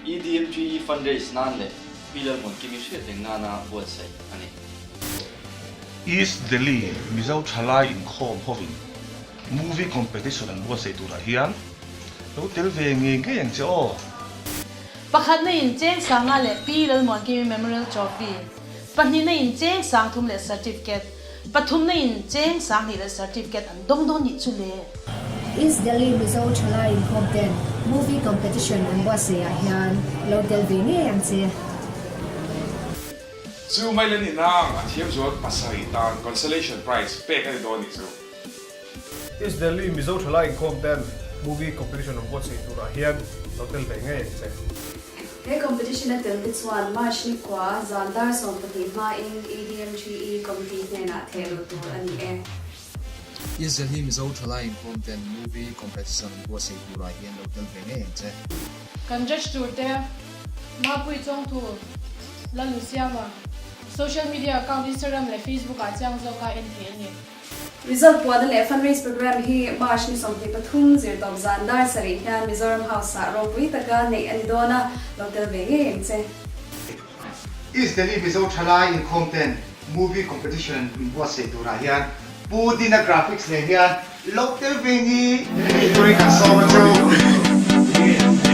EDMGE fundraise nan leh Pi Lalmuankimi hriat reng nana buatsaih a ni. East Delhi Mizo thalai inkhawm hovin Movie competition an buatsaih turah hian lo tel ve ngei ngei ang che aw. Pakhatna in Cheng Sanga leh Pi Lalmuankimi Memorial Trophy, pahnihna in Cheng Sangthum leh Certificate, pathumna in Cheng Sanghnih leh Certificate an dawng dawn nih chu le. East Delhi Mizo thalai inkhawm ten Movie competition an buatsaih ah hian lo tel ve ngei ang che. Chu mai la ni nang, a thiam zual pasarih tan consolation prize pek a ni dawn nih chu. East Delhi Mizo thalai inkhawm ten movie competition an buatsaih turah hian lo tel ve ngei ang che. He competition a tel te chuan March ni kua zan dar 12 hmain EDMGE committee hnenah theh luh tur a ni e. East Delhi Mizo thalai inkhawm ten movie competition an buatsaih turah hian lo tel ve ngei ang che. Kan judge tur te Mapui Chawngthu, Lalnusiama, social media account Instagram leh Facebook ah chiang zawka en theih a ni. Result puahna leh fundraise programme hi March ni 23 zirtawp zan dar sarih hian Mizoram House-ah ropui taka neih a ni dawn a, lo tel ve ngei ang che. East Delhi Mizo thalai inkhawm ten movie competition in buatsaih turah hian Pu Dina Graphics nen hian lo tel ve ni. Turin kan sawm a chu.